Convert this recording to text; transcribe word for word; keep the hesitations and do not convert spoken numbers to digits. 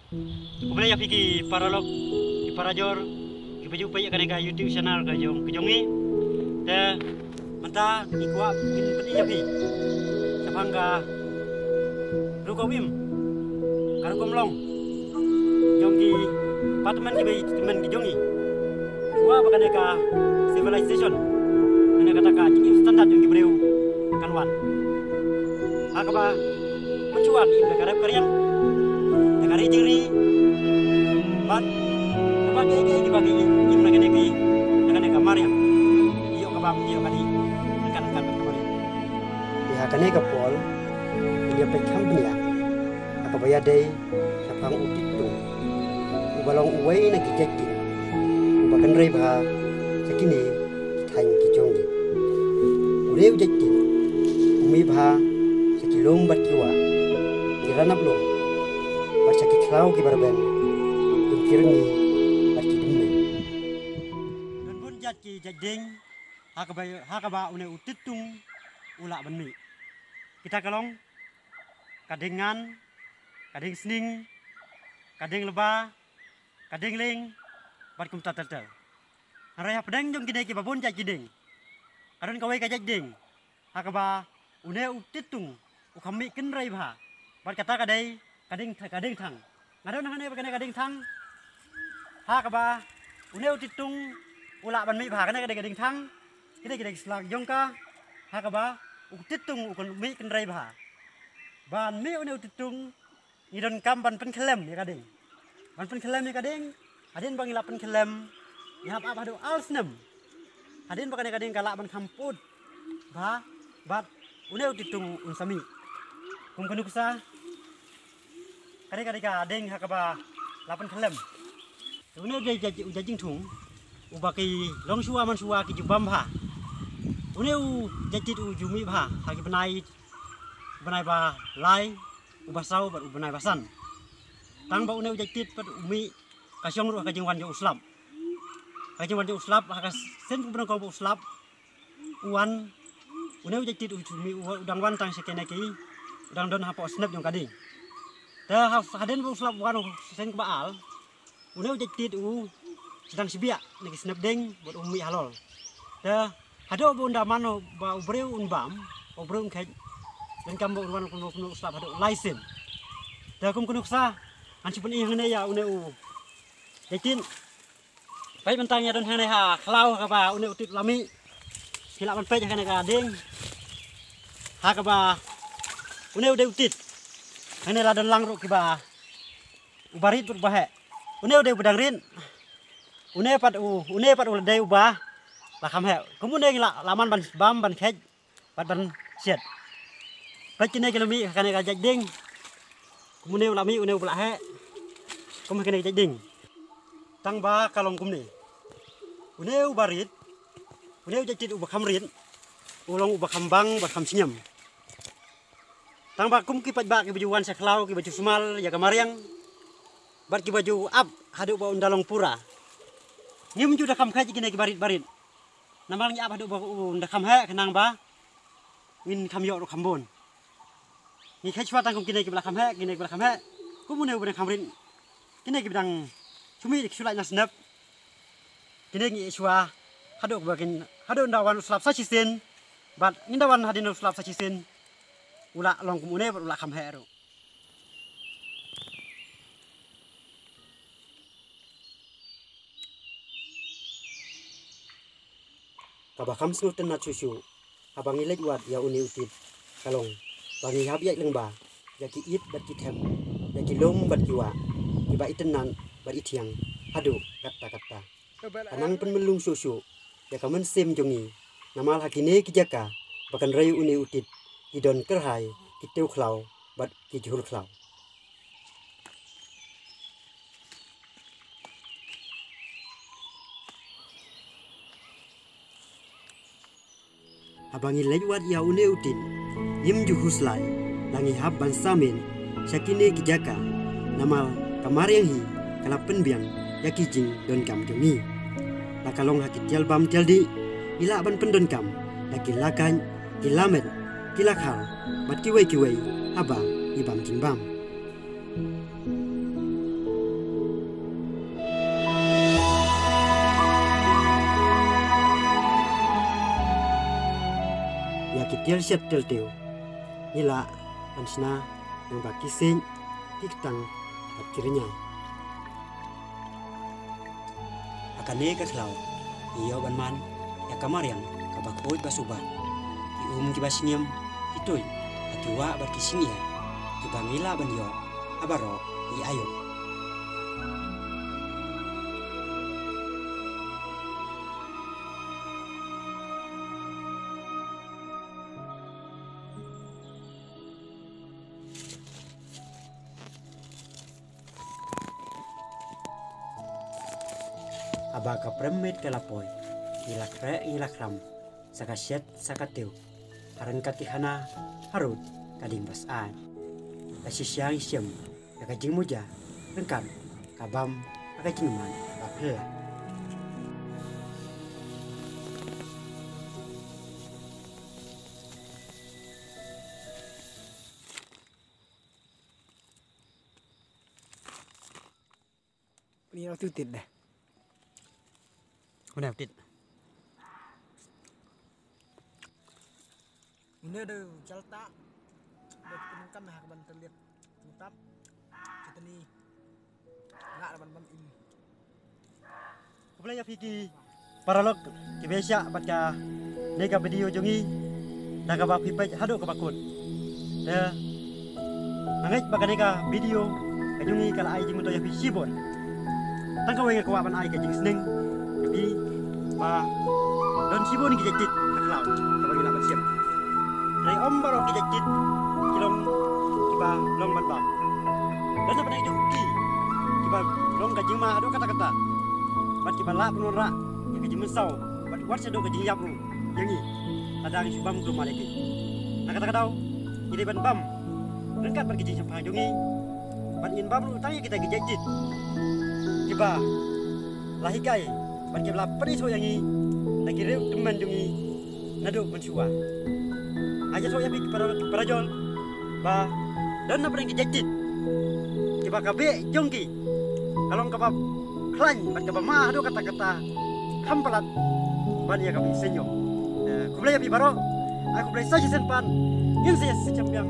Khublei ïa phi ki paralok, ki parajor, ki ba ju peit ïa kane ka YouTube channel ka jong, ka jong ngi. Te mynta ngi kwah ngin pyni ïa phi shaphang ka rukom im, ka rukom long jong ki department ki ba i department ki jong ngi. Kwah ba kane ka civilization, kane kata ka jingim standard jong ki briew kan wan. Ha kaba mynshuwa ki im da ka rep ka riang, da ka ri jingri, bad kaba ki, ki, ki ba ki im na kane ki, na kane ka mariang. Ïoh kaba, ïoh kane, kan, kan, kan mariang. Ïa kane ka por, ïa peit kham bniah, ha kaba ïadei shaphang u Tittung, uba long uwei na ki jait dieng uba kynrei bha sha kine ki thaiñ ki jong ngi. Une u jait dieng u mih bha sha ki lum bad ki wah, ki ranab lum, bad sha ki khlaw ki ba rben jong ki ryngi bad ki dymmen. Don bun jait ki jait dieng ha kaba, ha kaba une u Tittung u lah ban mih. Kita ka long ka dieng ngan, ka dieng sning, ka dieng lba, ka dieng lieng, bad kumta ter ter. Hynrei hapdeng jong kine ki ba bun jait ki dieng, ka don kawei ka jait dieng ha kaba une u Tittung u kham mih kynrei bha, bad kata ka dei ka dieng tha-, ka dieng thang. Nga don hangne bad kane ka dieng thang ha kaba une u Tittung u lah ban mih bha, kane ka dei ka dieng thang. Kine ki dei ki sla jong ka ha kaba u Tittung u mih kynrei bha. Ban mih une u Tittung ngi donkam ban pynkhyllem ïa ka dieng. Ban pynkhyllem ïa ka dieng, hadien ba ngi la pynkhyllem, ngi hap ap haduh ar snem. Hadien ba kane ka dieng ka lah ban kham pud bha, bad une u Tittung un sa mih. Kum ka nuksa, kane ka dei ka dieng ha kaba la pynkhyllem. Une u jait, jait, u jait jingthung uba ki longshuwa manshuwa ki ju bam bha. Une u jait tit u ju mih bha ha ki bnai, bnai ba lai, u ba saw bad u bnai ba san. Tang ba une u jait tit pat u mih ka shong ruh ha ka jingwan jong u slap. Ha ka jingwan jong u slap, ha ka sien ba u nyngkong ba u slap u wan, une u jait tit u mih u dang wan tang sha kine ki, u dang don hapoh snep jong ka dieng. Te ha, hadien ba u slap u wan u sien ba ar, une u jait tit u sdang shbiah na ki snep dieng bad u mih halor. Te haduh ba un da man ba u briew un bam, u briew un kheit, donkam ba un wan kumno kumno u slap haduh lai sien. Te kum ka nuksa, ngan shu pyni hangne ïa une u jait tit. Peit mynta ngi don hangne ha khlaw ha kaba une u tit u la mih. Phi lah ban peit ha kane ka dieng ha kaba une u dei u tit. Hangne la don lang ruh kiba u ba rit bad u ba heh. Une u dei u ba dang rit. Une pat u, une pat u la dei u ba la kham heh. Kum une ngi la, la man ban bam ban kheit bad ban siat. Peit kine ki la mih ha kane ka jait dieng. Kum une u la mih, une u ba la heh. Kum ha kane ka jait dieng. Tang ba ka long kumne. Une u ba rit, une u jait tit u ba kham rit, u long u ba kham bang, ba kham shngiam. Tang ba kum ki paidbah ki ba ju wan sha khlaw ki ba ju sumar ïa ka mariang, bad ki ba ju ap haduh ba un da long pura. Ngim ju da kham kheit kine ki ba rit ba rit. Namar ngi ap haduh ba un da kham heh khnang ba ngin kham ïoh ruh kham bun. Ngi kheit shuwa tang kum kine ki ba la kham heh, kine ki ba la kham heh. Kum une u ba dang kham rit. Kine ki ba dang shu mih ki shu lait na snep. Kine ngi ïeh shuwa haduh ba kin, haduh un da wan u slap sa shisien. Bad ngin da wan hadien u slap sa shisien, u la long kum une bad u la kham heh ruh. Kaba kham sngewtynnat shuh shuh, haba ngi leit wad ïa une u tit, ka long ba ngi hap ïaid lyngba ïa ki it bad ki them, ïa ki lum bad ki wah, kiba itynnat bad ithiang haduh katta katta. Ka nang pynmlung shuh shuh ïa ka mynsiem jong ngi, namar ha kine ki jaka ba kynrei une u tit, ki don kyrhai ki tiew khlaw bad ki jhur khlaw. Haba ngi leit wad ïa une u tit, ngim ju khuslai la ngi hap ban samen sha kine ki jaka, namar ka mariang hi ka la pynbiang ïa ki jingdonkam jong ngi. La ka long ha ki tial bam tial dih, ngi lah ban pyndonkam da ki lakait, ki lamet, ki lakhar bad kiwei kiwei haba ngi bam jingbam. Tiel shet tiel tiew, ngi lah ban shna lyngba ki siej, ki ktang bad ki rynïeng. Ha kane ka khlaw ngi ïoh ban man ïa ka mariang kaba khuid ba suba, ki um kiba sngiem, ki tuid ha ki wah bad ki shyngiar kiba ngi lah ban ïoh ha baroh ki aïom. Haba ka prem miet ka la poi, ngi la khreh ngi la khram, sa ka shet sa ka tiew, ha ryngkat ki khana harud ka ding ba syaid. Ka shisha ngi shem ïa ka jingmuja ryngkat ka bam ha ka jingmad ba phylla. Ni atu tit deh. Mana tit? Une de jalta. Dot kunung kam ha ban telit. Tutap. Kita ni. Ngak ban bam im. Khublei ïa phi ki paralok kiba ïa shah bad kane ka video jong ngi da kaba phi peit haduh kaba kut. Te nga ngeit ba kane ka video ka jong ngi ka la ai jingmyntoi ïa phi shibun. Tang kawei nga kwah ban ai ka jingsneng ïa phi ba don shibun ki jait tit ha khlaw kaba ngi lah ban shem. Hynrei ym baroh ki jait tit ki long kiba long ban bam. Don na pdeng jong ki kiba long ka jingma haduh katta katta bad kiba lah ban wanrah ïa ka jingmynsaw bad wat shaduh ka jingïap ruh ïa ngi lada ngi shu bam kulmar ïa ki. Na kata ka daw ngi dei ban bam ryngkat bad ka jingshemphang jong ngi bad ngin bam ruh tang ïa kita ki jait tit kiba la hikai bad kiba la pynïasoh ïa ngi na ki riew tymmen jong ngi naduh mynshuwa. Nga ïathuh ïa phi ki para, ki parajor ba don na pdeng ki jait tit kiba ka beh jong ki ka long kaba khlaiñ bad kaba ma haduh katta katta kham palat ban ïa ka beh seiñ jong. Eh, khublei ïa phi baroh. Ai khublei sa shisien pat. Ngin sa ïaseng biang.